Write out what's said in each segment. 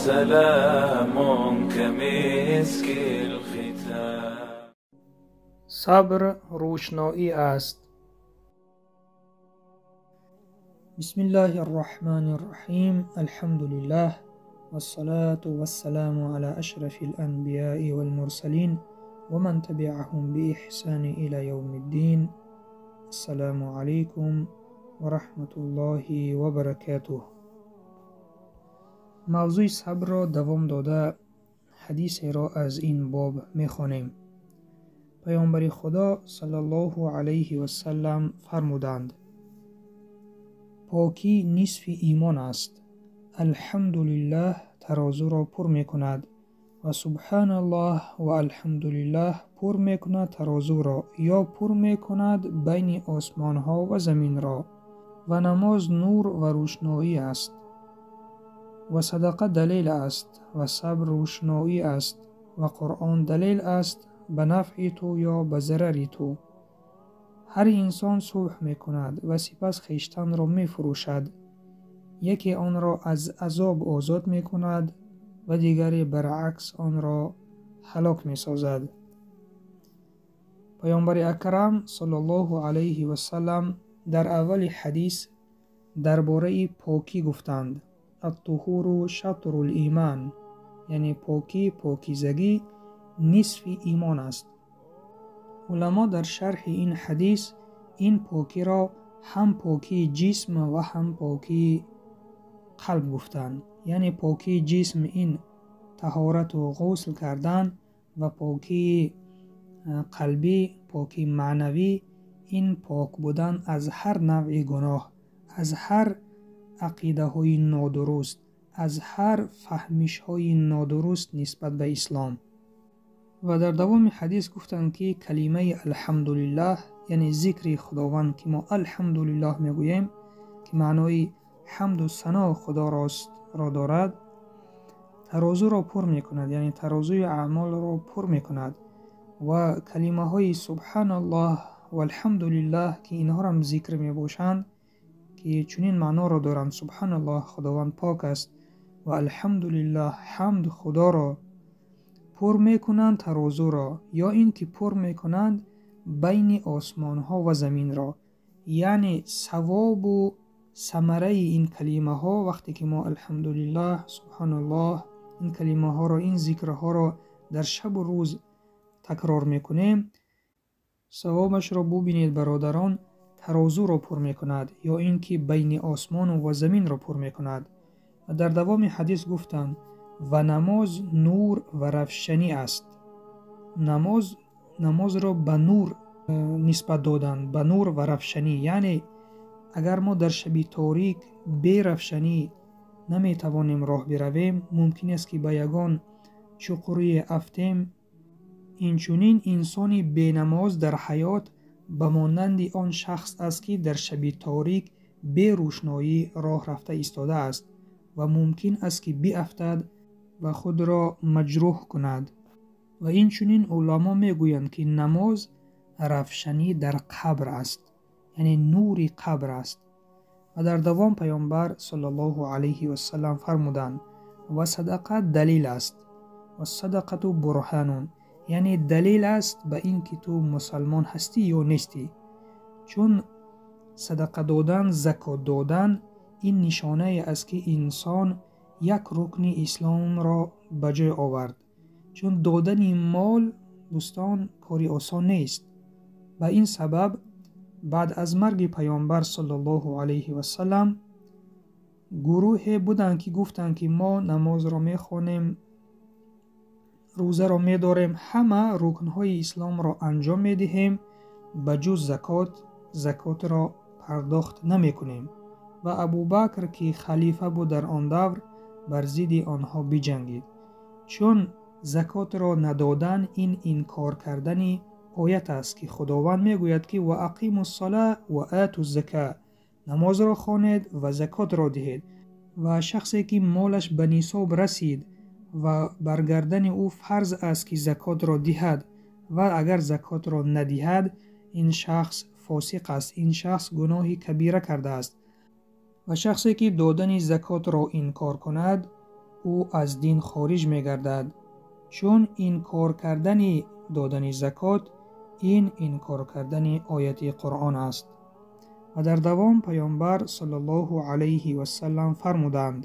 وسلام كمسك الختام. صبر روشنایی است. بسم الله الرحمن الرحیم. الحمد لله والصلاة والسلام على أشرف الأنبياء والمرسلين ومن تبعهم بإحسان إلى يوم الدين. السلام علیکم و رحمة الله و برکاته. موضوع صبر را دوام داده حدیث را از این باب میخوانیم. پیامبر خدا صلی الله علیه و سلم فرمودند: پاکی نصف ایمان است. الحمدلله ترازو را پر میکند و سبحان الله و الحمدلله پر میکند ترازو را، یا پر میکند بین آسمان ها و زمین را. و نماز نور و روشنایی است و صدقه دلیل است و صبر روشنایی است و قرآن دلیل است به نفع تو یا به ضرر تو. هر انسان صبح میکند و سپس خویشتن را میفروشد. یکی آن را از عذاب آزاد میکند و دیگری برعکس آن را هلاک میسازد. پیامبر اکرم صلی الله علیه و سلم در اول حدیث درباره پاکی گفتند: الطهور شطر الایمان، یعنی پاکی، پاکیزگی نصف ایمان است. علما در شرح این حدیث این پاکی را هم پاکی جسم و هم پاکی قلب گفتند. یعنی پاکی جسم این طهارت و غسل کردن و پاکی قلبی، پاکی معنوی این پاک بودن از هر نوع گناه، از هر عقیده های نادرست، از هر فهمش های نادرست نسبت به اسلام. و در دوام حدیث گفتند که کلمه الحمدلله، یعنی ذکر خداوند که ما الحمدلله میگوییم که معنای حمد و ثنا خدا راست را دارد، ترازو را پر میکند، یعنی ترازوی اعمال را پر میکند. و کلمه های سبحان الله و الحمدلله که اینها را هم ذکر میباشند که چنین معنا را دارند: سبحان الله خداوند پاک است و الحمدلله حمد خدا را پر میکنند ترازو را، یا این که پر میکنند بین آسمان ها و زمین را. یعنی ثواب و ثمره این کلمه ها وقتی که ما الحمدلله، سبحان الله، این کلمه ها را، این ذکرها را در شب و روز تکرار میکنیم، ثوابش را ببینید برادران، ترازو را پر میکند یا اینکه بین آسمان و زمین را پر میکند. و در دوام حدیث گفتند: و نماز نور و روشنی است. نماز را به نور نسبت دادند، به نور و روشنی. یعنی اگر ما در شب تاریک بی روشنی نمیتوانیم راه برویم، ممکن است که به یگان چقوری افتیم. اینچنین انسان بی نماز در حیات به مانند آن شخص است که در شب تاریک بی روشنایی راه رفته ایستاده است و ممکن است که بیافتد و خود را مجروح کند. و اینچنین علما میگویند که نماز روشنی در قبر است، یعنی نور قبر است. و در دوام پیامبر صلی الله علیه و سلم فرمودند: و صدقه دلیل است، و صدقه برهان، یعنی دلیل است به اینکه تو مسلمان هستی یا نیستی. چون صدقه دادن، زکات دادن، این نشانه است که انسان یک رکن اسلام را به جای آورد. چون دادن مال دوستان کاری آسان نیست. به این سبب بعد از مرگ پیامبر صلی الله علیه و سلم گروه بودند که گفتند که ما نماز را میخوانیم، روزه را میداریم، همه رکنهای اسلام را انجام میدهیم، به جز زکات، زکات را پرداخت نمیکنیم. و ابوبکر که خلیفه بود در آن دور بر ضد آنها بجنگید، چون زکات را ندادن این انکار کردن آیت است که خداوند میگوید که و اقیموا الصلاه و آتوا الزکات، نماز را خوانید و زکات را دهید. و شخصی که مالش به نصاب رسید و بر گردن او فرض است که زکات را دهد و اگر زکات را ندهد این شخص فاسق است، این شخص گناه کبیره کرده است. و شخصی که دادن زکات را انکار کند Ӯ аз дин хориҷ мегардад, чун инкор кардани додани закот ин инкор кардани ояти Қуръон аст. Ва дар давом Паёмбар саллаллоҳу алайҳи васаллам фармуданд: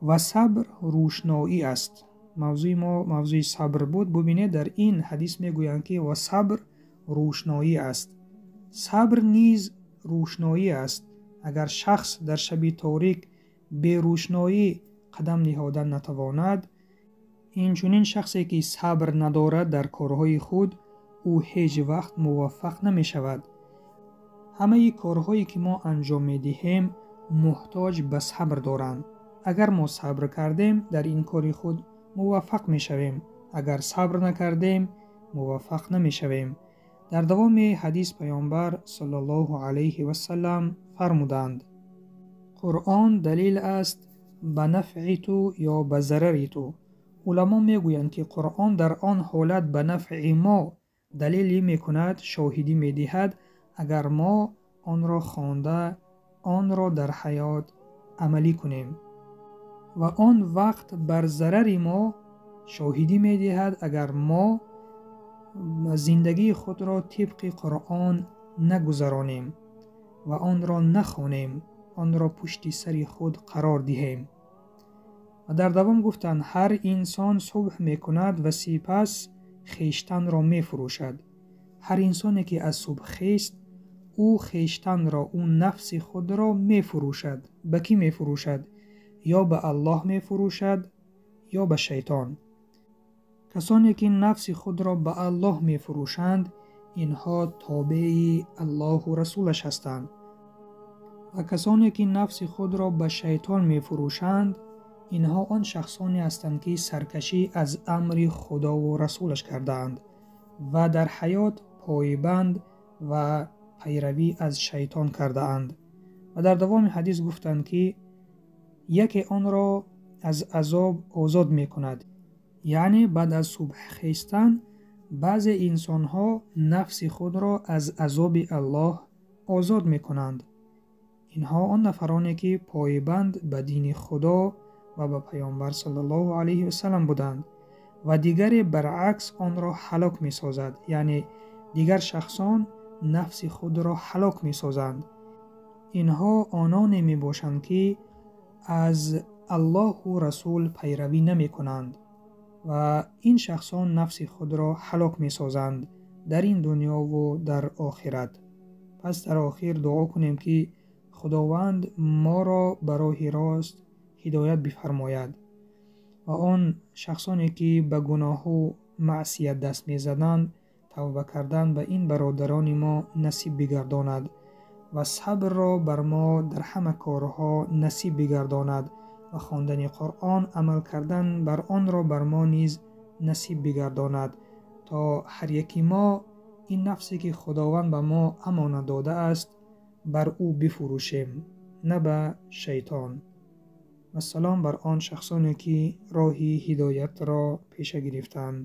ва сабр рӯшноӣ аст. Мавзӯи мо мавзӯи сабр буд. Бубинед, дар ин ҳадис мегӯянд, ки ва сабр рӯшноӣ аст. Сабр низ рӯшноӣ аст. Агар шахс дар шаби торик берӯшноӣ қадам ниҳодан натавонад, инчунин шахсе ки сабр надорад дар корҳои худ, ӯ ҳеҷ вақт муваффақ намешавад. Ҳамаи корҳое ки мо анҷом медиҳем, муҳтоҷ ба сабр доранд. Агар мо сабр кардем, дар ин кори худ муваффақ мешавем. Агар сабр накардем, муваффақ намешавем. Дар давоми ҳадис Паёмбар саллаллоҳу алайҳи васаллам фармуданд: Қуръон далил аст ба нафъи ту ё ба зарари ту. Уламо мегӯянд, ки Қуръон дар он ҳолат ба нафъи мо далелӣ мекунад, шоҳидӣ медиҳад, агар мо онро хонда, онро дар ҳаёт амалӣ кунем. Ва он вақт бар зарари мо шоҳидӣ медиҳад, агар мо зиндагии худро тибқи Қуръон нагузаронем ва онро нахонем, онро пушти сари худ қарор диҳем. Ва дар давом гуфтанд: ҳар инсон субҳ мекунад ва сипас хештанро мефурӯшад. Ҳар инсоне ки аз субҳ хест, ӯ хештанро, ӯ нафси худро мефурӯшад. Ба кӣ мефурӯшад? Ё ба Аллоҳ мефурӯшад, ё ба шайтон. Касоне ки нафси худро ба Аллоҳ мефурӯшанд, инҳо тобеи Аллоҳу расулаш ҳастанд. Ва касоне ки нафси худро ба шайтон мефурӯшанд, инҳо он шахсоне ҳастанд, ки саркашӣ аз амри Худову расулаш кардаанд ва дар ҳаёт пойбанд ва пайравӣ аз шайтон кардаанд. Ва дар давоми ҳадис гуфтанд, ки яке онро аз азоб озод мекунад. Яъне баъд аз субҳхестан баъзе инсонҳо нафси худро аз азоби Аллоҳ озод мекунанд. Инҳо он нафароне ки пойбанд ба дини Худо ва ба Паёмбар саллаллоҳу алайҳи васаллам буданд, ва дигаре баръакс онро ҳалок месозад, яъне дигар шахсон нафси худро ҳалок месозанд. Инҳо ононе мебошанд, ки аз Аллоҳу расул пайравӣ намекунанд ва ин шахсон нафси худро ҳалок месозанд дар ин дунёву дар охират. Пас дар охир дуо кунем, ки Худованд моро ба роҳи рост ҳидоят бифармояд ва он шахсоне ки ба гуноҳу маъсият даст мезананд, тавба кардан ба ин бародарони мо насиб бигардонад ва сабрро бар мо дар ҳама корҳо насиб бигардонад ва хондани Қуръон, амал кардан бар онро бар мо низ насиб бигардонад, то ҳар яки мо ин нафсе ки Худованд ба мо амонат додааст, бар ӯ бифурӯшем, на ба шайтон. Вассалом бар он шахсоне ки роҳи ҳидоятро пеша гирифтанд.